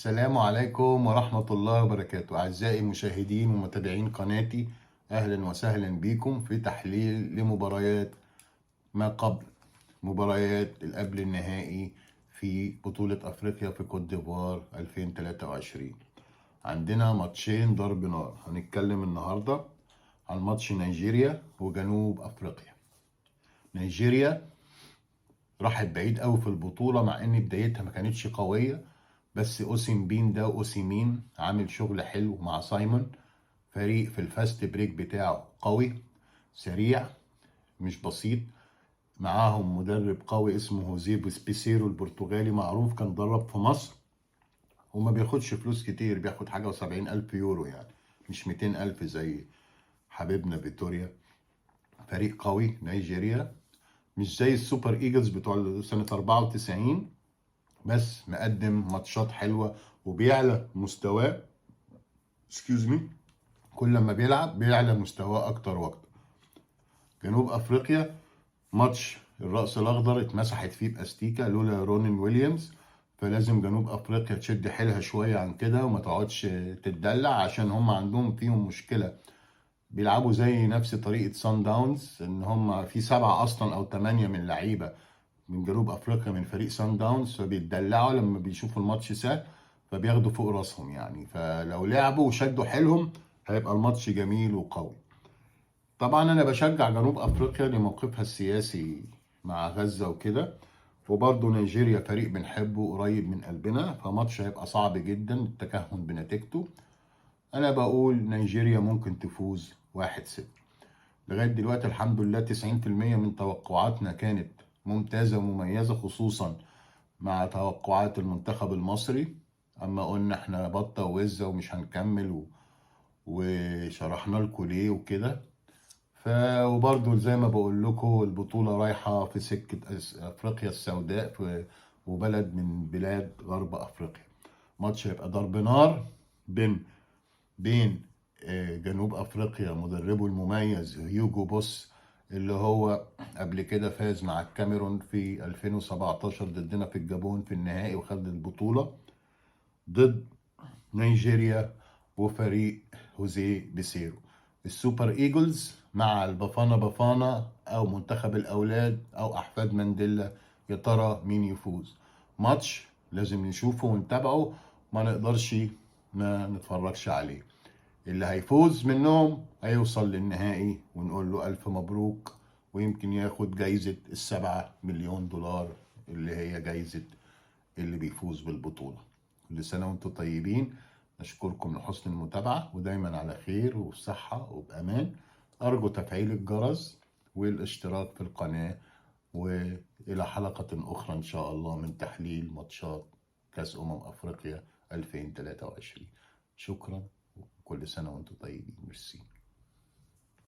السلام عليكم ورحمة الله وبركاته، أعزائي المشاهدين ومتابعين قناتي. أهلا وسهلا بكم في تحليل لمباريات ما قبل مباريات القبل النهائي في بطولة أفريقيا في كوت ديفوار 2023. عندنا ماتشين ضرب نار. هنتكلم النهاردة عن ماتش نيجيريا وجنوب أفريقيا. نيجيريا راحت بعيد قوي في البطولة، مع ان بدايتها ما كانتش قوية، بس اوسيمبين ده اوسيمين عامل شغل حلو مع سايمون. فريق في ال fast break بتاعه قوي، سريع، مش بسيط. معاهم مدرب قوي اسمه هوزيه بيسيرو البرتغالي، معروف، كان درب في مصر، وما بياخدش فلوس كتير، بياخد حاجة و70 ألف يورو، يعني مش 200 ألف زي حبيبنا فيتوريا. فريق قوي نيجيريا، مش زي السوبر ايجلز بتوع سنة 94، بس مقدم ماتشات حلوة وبيعلى مستواه، excuse me، كل ما بيلعب بيعلى مستواه اكتر واكتر. جنوب افريقيا، ماتش الرأس الاخضر اتمسحت فيه باستيكا لولا رونين ويليامز، فلازم جنوب افريقيا تشد حيلها شوية عن كده وما تقعدش تتدلع، عشان هم عندهم فيهم مشكلة. بيلعبوا زي نفس طريقة سان داونز، ان هم في 7 اصلا او 8 من لعيبة من جنوب افريقيا من فريق سان داونز، فبيتدلعوا لما بيشوفوا الماتش سهل، فبياخدوا فوق راسهم يعني. فلو لعبوا وشدوا حيلهم هيبقى الماتش جميل وقوي. طبعا انا بشجع جنوب افريقيا لموقفها السياسي مع غزة وكده، وبرضه نيجيريا فريق بنحبه قريب من قلبنا، فماتش هيبقى صعب جدا التكهن بنتيجته. انا بقول نيجيريا ممكن تفوز 1-0. لغاية دلوقتي الحمد لله 90% من توقعاتنا كانت ممتازة ومميزة، خصوصا مع توقعات المنتخب المصري. اما قلنا احنا بطة ووزة ومش هنكمل وشرحنا لكم ليه وكده. وبرضه زي ما بقول لكم البطولة رايحة في سكة افريقيا السوداء وبلد من بلاد غرب افريقيا. ماتش هيبقى ضرب نار بين جنوب افريقيا مدربه المميز هيوجو بوس، اللي هو قبل كده فاز مع الكاميرون في 2017 ضدنا في الجابون في النهائي وخد البطولة، ضد نيجيريا وفريق هوزيه بيسيرو. السوبر ايجلز مع البافانا بافانا او منتخب الاولاد او احفاد مانديلا، يا ترى مين يفوز؟ ماتش لازم نشوفه ونتابعه، ما نقدرش ما نتفرجش عليه. اللي هيفوز منهم هيوصل للنهائي ونقول له ألف مبروك، ويمكن ياخد جايزة 7 مليون دولار اللي هي جايزة اللي بيفوز بالبطولة. كل سنة وانتم طيبين. أشكركم لحسن المتابعة، ودايما على خير وبصحة وبأمان. أرجو تفعيل الجرس والاشتراك في القناة، وإلى حلقة أخرى إن شاء الله من تحليل ماتشات كأس أمم أفريقيا 2023. شكرا، وكل سنة وانتم طيبين. ميرسي.